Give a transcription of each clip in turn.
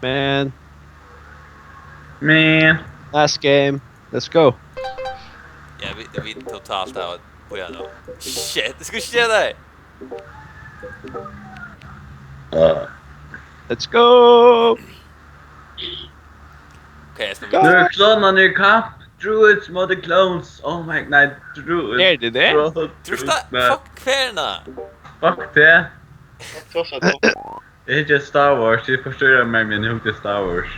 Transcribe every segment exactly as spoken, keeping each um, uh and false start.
Man, Man. Last game. Let's go. Ja, vit, vit totalt hava bíða nú. Shit, eg skal ikki gera tað! Uh. Let's go. Ok, eg skal Nú er klonan í kamp. Druids móti clones. Oh my, nei, druids. Er tað tað? Druids, Trúst tað? nei. Fuck ferðina! Fuck tað. Tosa tú. Eg hyggi Star Wars, eg forstyrrar meg, men eg hugdi Star Wars.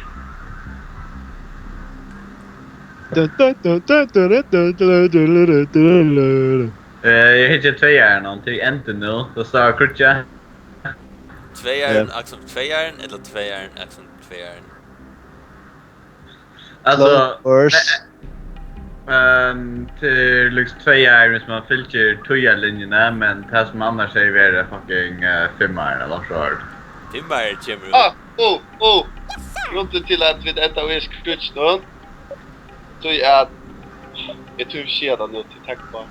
Dun, dun, dun. Eh, eg hyggi tveiaran, hann til enda nú. Tað stóð kríggja. Tveiarin, Axel tveiarin, ella tveiarin, Axel tveiarin? Altså, Clone Wars. Ehm, til líkis tveiarin, hvis man fylgir tíðarlinjuna, men tað sum annars hevði verið fucking uh, fimmarin, ella so. Fimmari kemur Ah, út. oh, oh. Grunden til at vit enda í Scrooge nú, so er at eg trúr ikki at hann er til takk på.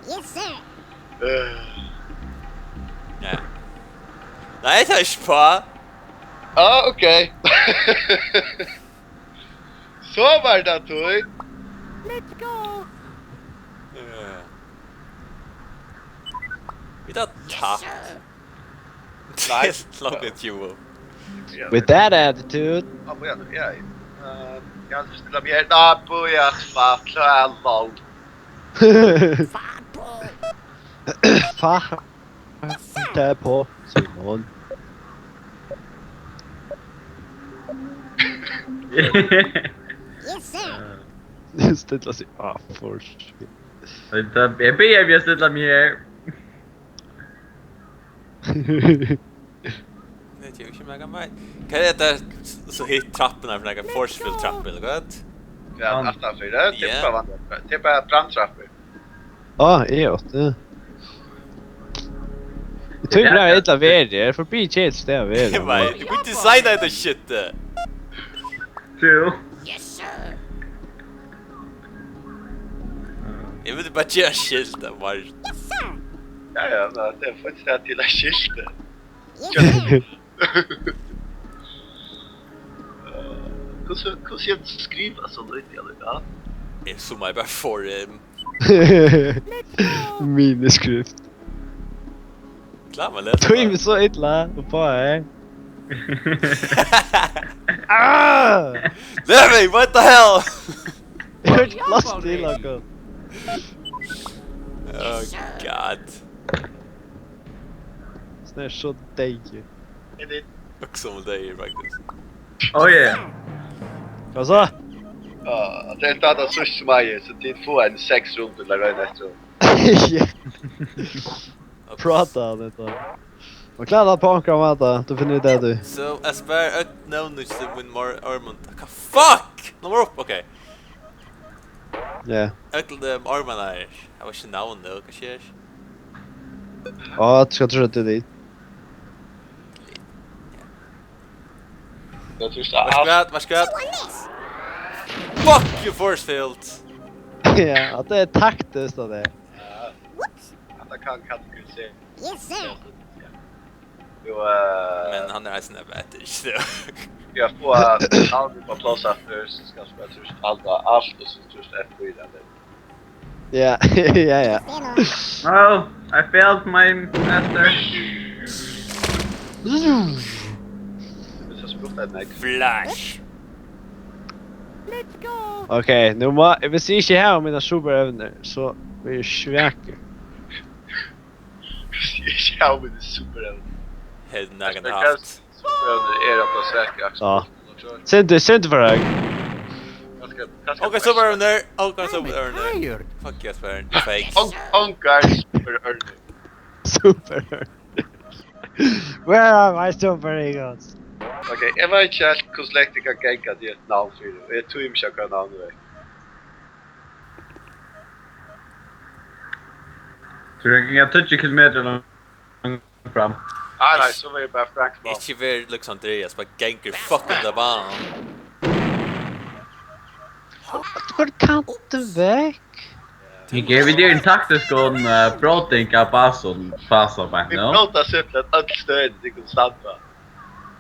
Yes, sir. Eh, Ja. Nei, tað er ikki på. Ah, ok. So var tað tú. Let's go. Ja. Vit hava tapt. Nei. Langt tjúgu. With that attitude. Ah, bíða nú, ja. Eh, eg havi stillat meg her. Nei, bíða, fuck, hello. Fuck. Tað er på, Simon. Yes, sir. Stilla seg. Ah, for shit. Eg byrjaði við at stilla meg her. Nei, tað er ikki mega meir. Hvat er tað, so hitt trappurnar for nakað forceful trappur, ella hvat? Ja, Hann- aftanfyri. Det Ja. er bara vanligt. Det er bara brandtrappur. Ah, E átta. Eg tøy bara illa verið. Eg er forbi kjælt stað verið. Nei, tú kundi designa hetta shit. True. Yes, sir. Eg vil bara gera skilt, tað var Yes, sir. Ja, ja, men det er faktisk det til at skilte. Yes, sir. Hvordan, hvordan skriver man sånn ut i alle fall? Eg sum eg bara for um, Miniskrift. Klárar man lesa. Tøy meg so illa uppá her. Ah! Lemmy, what the hell? Eg har ikki pláss til nakað. Oh god. Snart so deyð. Og sum tað er, faktiskt. Oh yeah. Hvat so? Ja, det er en data sist som er, så de får en seks rom til å regne etter. Ja. Prata um hetta. Man klárar tað á onkran máta, tú finnur út av tí. So, eg spyr øll nøvn til mín mor-, ormund. Hvat fuck? Nummar upp, ok. Ja. Øll um ormarnar her. Eg var ikki navn, tað var kanskje her. Á, tú skal trúgva til dit. Det tror jeg Vær so er god, vær so god. Fuck you, force field. Ja, at tað er taktiskt av tær. At jeg kan kategorisere. Yes, sir. Jo, eh, Men hann er eisini betur, so. Vi har fått navnet på plass efter, så skal vi, jeg tror, alt, alt, og så tror jeg F fire, eller? Ja, ja, ja. Fail. Oh, I failed my master. Hvis jeg spurte en egg. Flash. Let's go. Ok, nú má, hvis eg ikki havi mínar superevnir, so verði eg svakur. Hvis jeg ikke har mine superevner. Hevði nakran Hva haft. Superevner er at svake, Axel. Ja. Sindi, Sindi for deg. Hva skal, hva skal Ongar superevnir, ongar superevnir. Fuck yes, man. Fake. On-, ongar superevner. Super. Where are my super egos? Ok, jeg vet ikke helt hvor lenge jeg kan genke det et navn for det. Jeg tror ikke jeg kan navnet det. Tror du kan ganga tíggju kilometrar langt fram? Nei, nei, så var det bare Frank som var. Ikki ver líkasum Andreas, bara gengur fucking the bomb. Tú kanst kantin vekk. Eg gevi tær ein taktiskan uh, broting av basen, basa beint Vi nú. bråta simpelthen alle støyene de kunne stande.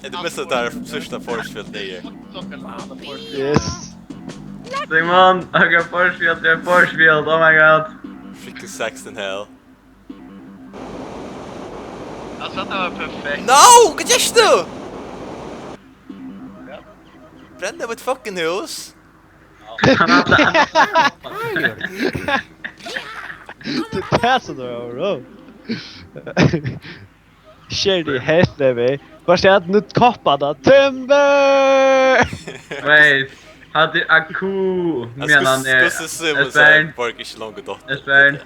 Hetta er mest tað síðsta force field niður. Yes. Simon, akkurát force field, tað er force field, oh my god. Freaking sexton hell. Altso, tað var perfekt. No, hvat gert tú? Ja. Brenndi mítt fucking hús. Tað er tað sum tað var, bro. Sker tað í helviti. Hvat er tað nú, koppa tað? Timber! Wait, hatta er Aku, meðan hann er Esbern. Borg ikki longur dottin. Esbern.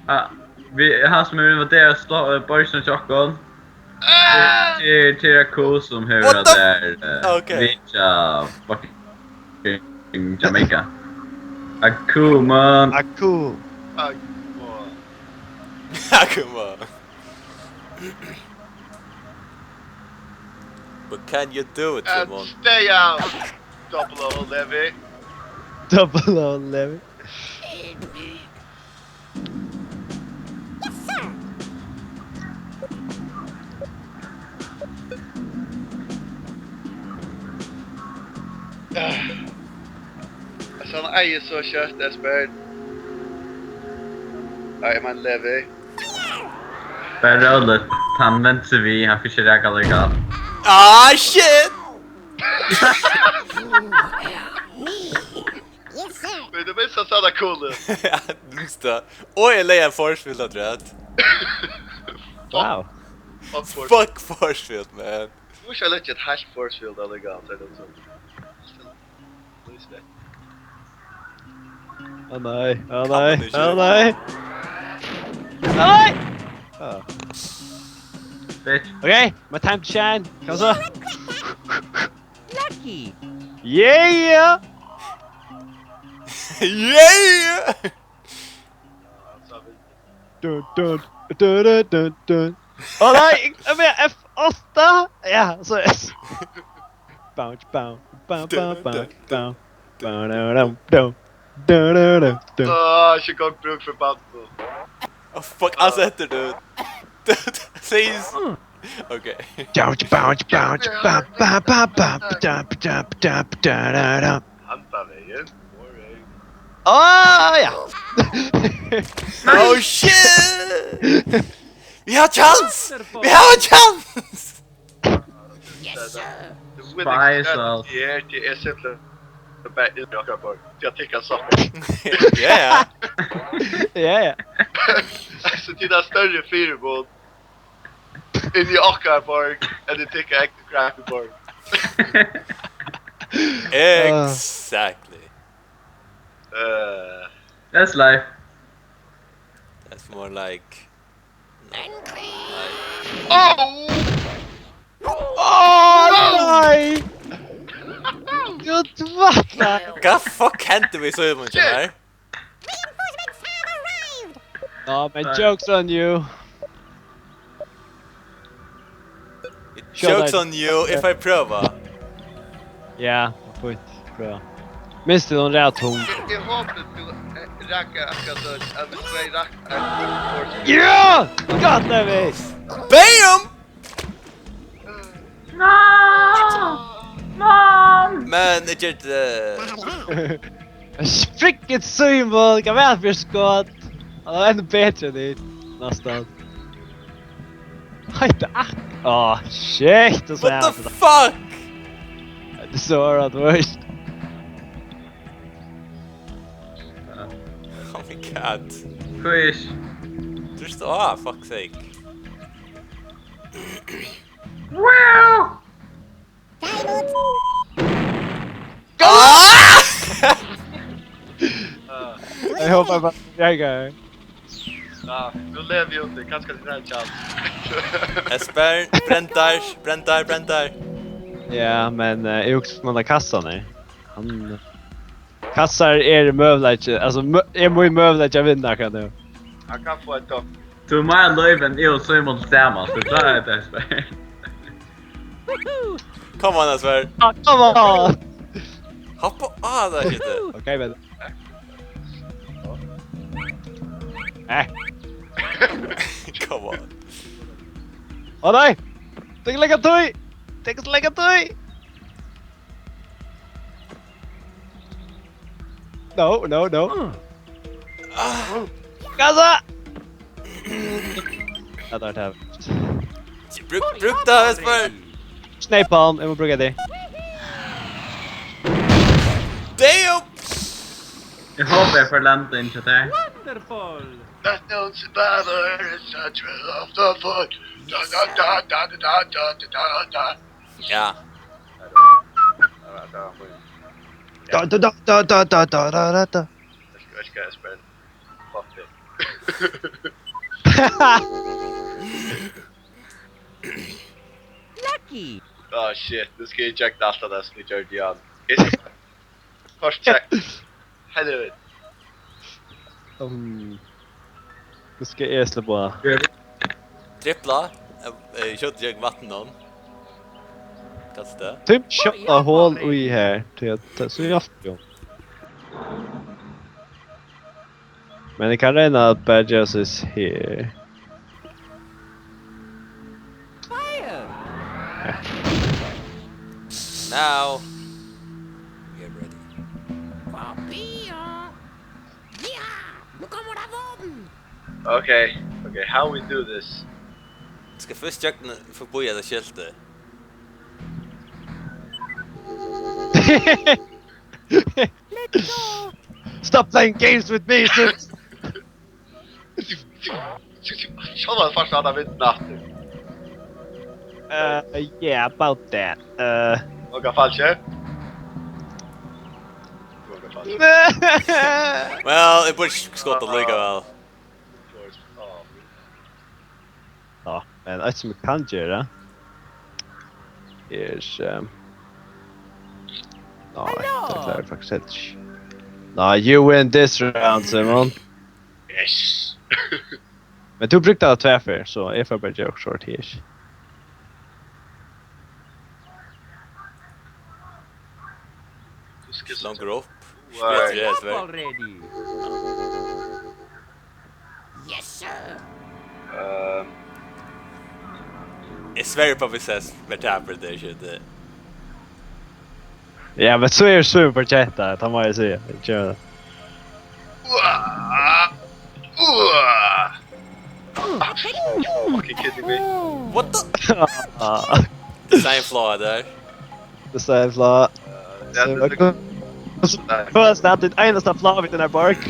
Ah, vit, hann sum hevur invaderað sto-, eh, borgina hjá okkum. Ah! Til, til, til Aku sum hevur What the f-, eh, okay. Vitja fucking Jamaica. Aku, man. Aku. Aku, man. Aku, man. But can you do it, Simon? And stay out, Double O Levy. Double O Levy. Ah. Altso, hann eigur so skjótt, Esbern. Nei, eg meini Levy. Bara róligt. Hann vendi seg við, hann fekk ikki rakað líka. Ah, shit! Yes, sir. Men tú veitst, hann sá tað cool. Ja, minst tað. Og eg legði ein force field afturat. Wow. Fuck force. Fuck force field, man. Tú skal leggja eitt heilt force field av líka, so er tað so. Please, man. Á nei, á nei, á nei. Á nei! Á. Bitch. Okay, my time to shine. Kom so. Lucky. Yeah! Yeah! Dun, dun, dun, dun, dun, dun. Á nei, eg, eg meini F átta. Ja, so er. Bounce, bounce, bounce, bounce, bounce, bounce. Dun, dun, dun, dun. Dun, dun, dun, dun. Ah, ikki gott brúk fyri bambu. Oh, fuck, altso, hetta er, dude. Please. Okay. Bounce, bounce, bounce, ba, ba, ba, ba, ba, da, ba, da, ba, da, ba, da, da, da. Handan vegin. Boring. Ah, ja. Oh, shit! Vit hava chance! Vit hava chance! Yes, sir. Spy us. Her til er simpelthen bara inn í okkara borg. Til at tikka sokkar. Ja, ja. Ja, ja. Altso, tit hava størri fyrimun inn í okkara borg enn tit tikka egnu crappy borg. Exactly. Uh, that's life. That's more like, no. Oh! Oh, nei! Gud, hvat? Hvat fuck hendi við Simon her? Reinforcements have arrived! No, man, nei. Joke's on you. Joke's on you if I prøva. Ja, fínt. Prøva. Minst til hon rætt hund. Eg hopi tú, eh, rakar akkurát so at vit tvey rakar. Ja! Got that face! Bam! No! Mom! Men eg gjørdi tað. Freaking Simon, hvat var tað fyri skot? Hann var enn betri enn títt, næstan. Hetta ak-, oh, shit, og so. What the fuck? Hetta er so hard work. Oh my god. Trýst á, fuck's sake. Eg hopi bara, ja, ja. Ja, nú levi eg út, kanska til ein chance. Esbern, brenn teir, brenn teir, brenn teir. Ja, men uh, eg hugsi um handa kassan her. Hann... Kassar eru møguleiki, altso, mø eg má møguleiki at vinna akkurát nú. Hann kann fáa eitt gott. Tú mást loyva enn eg og Símun saman, so klárar eg tað, Esbern. Come on, Esbern. Ah, come on! Hoppa á, tað er ikki tað. Ok, men... Eh. Come on. Á nei! Tað er ikki langa tíð! Tað er ikki langa tíð! No, no, no. Kassa! Ja, tað var tað. Brúk, brúk tað, Esbern. Napalm, eg má brúka tað. Damn! Eg hopi eg fái landa inn hjá tær. Wonderful! Not known survivor, et cetera of the foot. Da, da, da. Ja. Da, da, da, da, da, da, da, da. Eg skal, eg skal, Esbern. Fuck it. Lucky! Ah, shit, nú skal eg gjøgna alt tað sum eg gjørdi, Jan. Eg skal... Kort sagt. Helvete. Um, nú skal eg sleppa á. Tripla. Eh, eh, skjóta gjøgn vatn nú. Kanst tað? Tøm skjóta hol í her, til at, so hjálpar jo. Men eg kann royna at bara gera soleiðis her. Fire! Now. Get ready. Papia! Ja! Nú kemur tað vatn! Okay, okay, how we do this? Skal fyrst gjøgna forbi hetta skeltið. Let's go! Stop playing games with me, sis! Sjálvandi fært hann at vinna aftur. Uh, yeah, about that. Uh, Onga falsku. Onga falsku. Well, eg búði skotið líkavæl. Ja, men eitt sum eg kann gera er... Um, nei, tað klári eg faktiskt heldur ikki. Nei, you win this round, Simon. Yes. Men tú brúkti tað tvær ferð, so eg fari bara gera okkurt her. Tú skal Longur upp. Right. Spjøtri er Up svær. Already! Yes, sir! Ehm, Eg sverji på hvis eg verður tapur, tað er ikki tað. Ja, men so er so fortjent, tað má eg siga. Eg geri tað. Uah! Uah! Fucking kidding me? What the? Ah, Design flaw har. Design flaw. Ja, So, det- hva, hva er det, det eneste flaw við henni borg?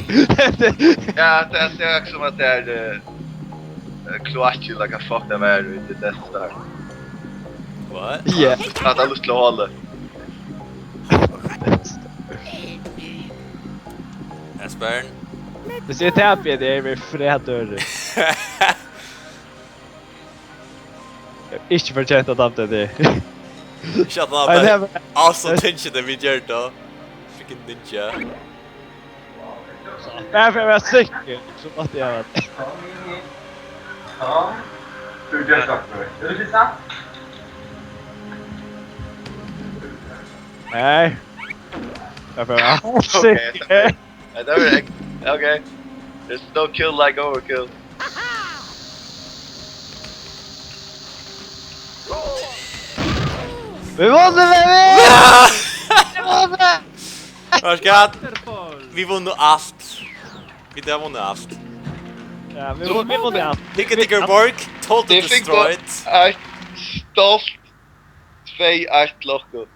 Ja, tað, tað er sum at tað er eh, kloakk, like, fuck, tað var í det neste. What? Ja. At hann lítla holið. Esbern. Hvis eg taper, tað er við fredag. Eg havi ikki fortjent at tape tað. Ikki at hann I hevði never- bara also tension tað vit gjørdu. Freaking ninja. Bara fyri at vera sikkur, so mátti eg hava tað. Nei. Bara fyri at vera sikkur. Ja, det var det. Okay. There's no kill like overkill. Vit vunnu, baby! Vit vunnu! Vart gott. Wonderful! Vit vunnu alt. Vit hava vunnið alt. Ja, vit vunnu, vit vunnu alt. Hygge, Digger Borg, total They think destroyed. Eitt stolt, tvey eitt lokkum.